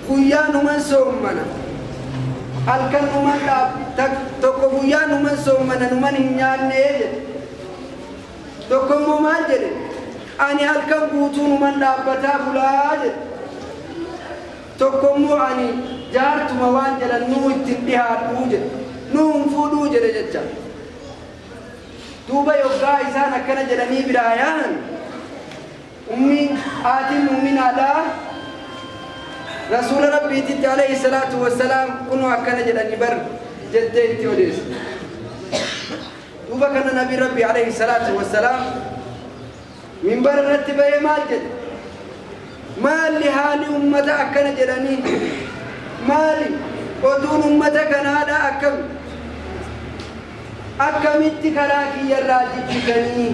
Guyyaa numan soommana, halkan numan tokko, guyyaa numan soommana, numan hin nyaanne jedhe. Tokko immoo maal jedhe? Ani halkan guutuu numan dhaabbataa bulaa jedhe. Tokko immoo ani jaartuma waan jedhan nuu ittiin dhihaadhuu jedhe, nuu hin fuudhuu jedhe jecha. Duuba yoggaa isaan akkana jedhanii biraa yaa'an, ummiin haatiin muuminaadhaa Rasuula Rabbiititti alayhi salaatu wassalaam kunoo akkana jedhanii bar jettee itti odeesse. Duuba kana Nabi Rabbi alayhi salaatu wassalaam minbara irratti bahee maal jedhe? Maalli haali ummata akkana jedhanii? Maali oduun ummata kanaadha? Akkami akkamitti karaa kiyyarraa jibbitanii?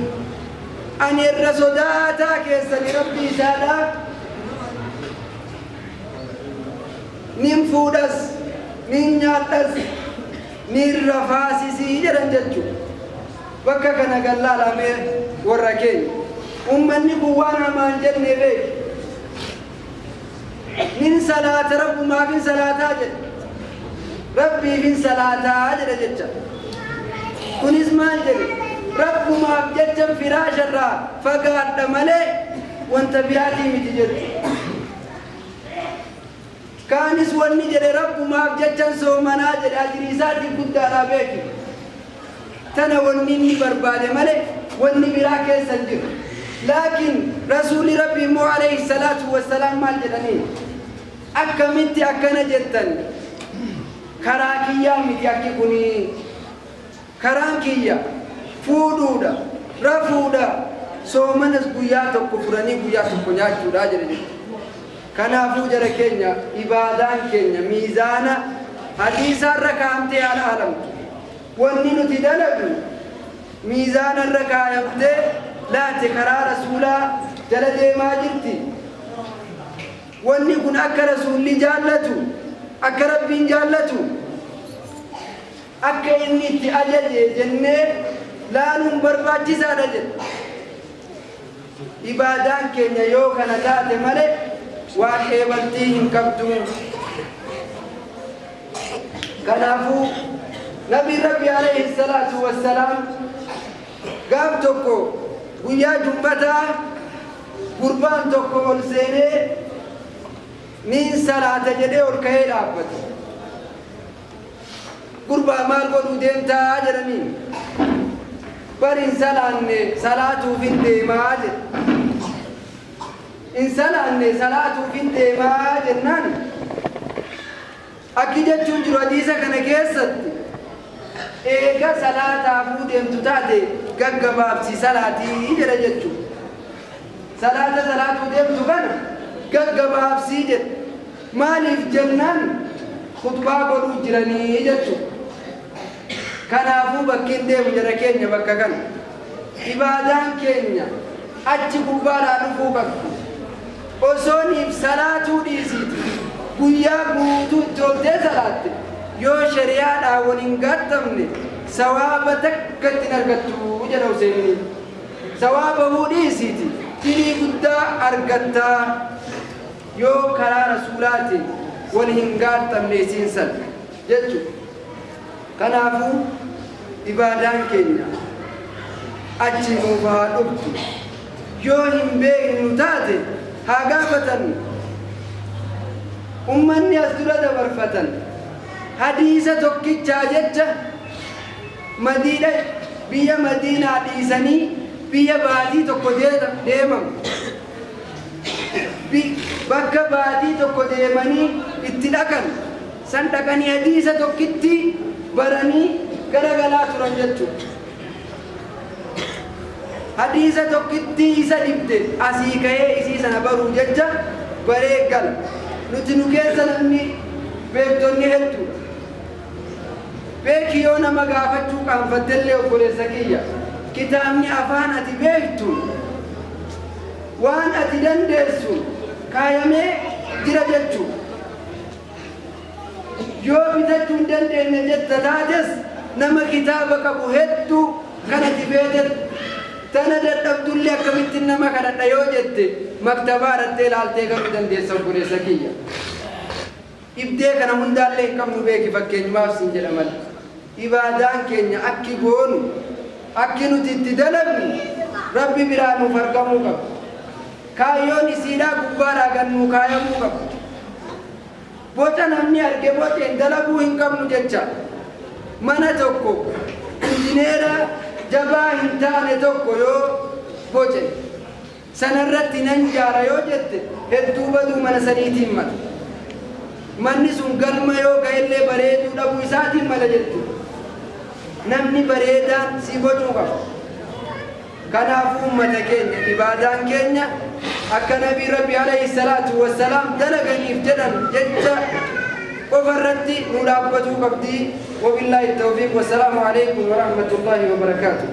Ani irra sodaataa keessani Rabbi isaadha. Nin fuudhas, nin nyaadhas, nin rafaasisii jedhan jechu. Bakka kana gallaalamee warra keenya, ummanni kun waan hamaan jenne beeki. Nin salaata, Rabbumaafin salaataa jedhe, Rabbiifin salaataa jedhe jecha. Kunis maal jedhe? Rabbumaaf jecha firaasharraa fagaadha malee wanta biraatii miti jechu. Kaanis wanni jedhe, Rabbumaaf jechan soomanaa jedhe. Ajirii isaatiin guddaadhaa beeki. Tana wanni inni barbaade malee wanni biraa keessa hin jiru. Laakiin Rasuulli Rabbi immoo alayhi salaatu wassalaam maal jedhanii? Akkamitti akkana jettan? Karaa kiyyaa miti akki kunii. Karaan kiyya fuudhuudha, rafuudha, soomanas guyyaa tokko furanii guyyaa tokko nyaachuudha jedhe jechuudha. Kanaafuu jara keenya, ibaadaan keenya miizaana hadiisaarra kaa'amtee haala alamtu. Wanni nuti dalagnu miizaanarra kaayamtee laate karaa Rasuulaa jala deemaa jirti. Wanni kun akka Rasuulli jaallatu, akka Rabbiin jaallatu, akka inni itti ajaje jennee laaluun barbaachisaadha jedha. Ibaadaan keenya yoo kana taate malee waa qeebaltii hin qabdu. Kanaafuu Nabi Rabbi alayhi salaatu wassalaam gaaf tokko guyyaa jummataa gurbaan tokko ol seenee niin salaata jedhee ol ka'ee dhaabbate. Gurbaa, maal godhuu deemtaa jedhaniin. Bar hin salaanne, salaatuuf hin deemaa jedhe. Hin salaanne, salaatuuf hin deemaa jennaan, akki jechuun jiru hadiisa kana keessatti, eega salaataafuu deemtu taate gaggabaabsi salaatii jedha jechuudha. Salaata salaatuu deemtu kana gaggabaabsii jedha. Maaliif jennaan khutbaa godhuu jiranii jechuudha. Kanaafuu bakki hin deemu jara keenya bakka kana. Ibaadaan keenya achi gubbaadhaa dhufuu qabdi. Osooniif salaatuu dhiisiiti guyyaa guutuu itti ooltee salaatte, yoo shari'aadhaan wal hin gaattamne sawaaba takka ittiin argattu jedha Huseeminiin. Sawaaba huu dhiisiiti dilii guddaa argattaa yoo karaa Rasuulaatiin wal hin gaattamne isiin san jechuudha. Kanaafuu ibaadaan keenya achi nuuf haa dhuftu. Yoo hin beeknu taate haa gaafatannu. Ummanni as dura dabarfatan hadiisa tokkichaa jecha Madiina, biyya Madiinaa dhiisanii biyya baatii tokko deemamu. Bakka baatii tokko deemanii itti dhaqan san dhaqanii hadiisa tokkitti baranii garagalaa turan jechuudha. Hadiisa tokkitti isa dhibde asii ka'ee isii sana baruu jecha baree gala. Nuti nu keessa namni beektonni hedduudha. Beeki, yoo nama gaafachuu qaanfattellee, obboleessa kiyya, kitaabni afaan ati beektu waan ati dandeessu kaayamee jira jechuudha. Yoo bitachuu hin dandeenye jetta taates, nama kitaaba qabu hedduu kan ati feete tana dadhabdullee akkamittiin nama kadhadha yoo jette, maktabaa dhattee ilaaltee galuu dandeessa, obboleessa kiyya. Dhibdee kana hundaallee hin qabnu beeki, fakkeenyumaaf siin jedha malee. Ibaadaan keenya akki goonu, akki nuti itti dalagnu Rabbi biraa nuuf argamuu qaba. Kaayyoon isiidhaa gubbaadhaa gad nuu kaayamuu qaba. Boca namni arge boceen dalaguu hin qabnu jecha. Mana tokko injineera jabaa hin taane tokko yoo boce, sanarratti nan jaara yoo jette, hedduu baduu mana saniitiin mala. Manni sun galma yoo ga'ellee bareeduu dhabuu isaatiin mala jechuudha. Namni bareedaan sii bocuu qaba. Kanaafuu ummata keenya, ibaadaan keenya akka Nabii Rabbi alayhi salaatu wassalaam dalaganiif jedhan jecha qofa irratti nu dhaabbatuu qabdi. Wabillaahi tawfiiq, wassalaamu alaykum warahmatullaahi wabarakaatuh.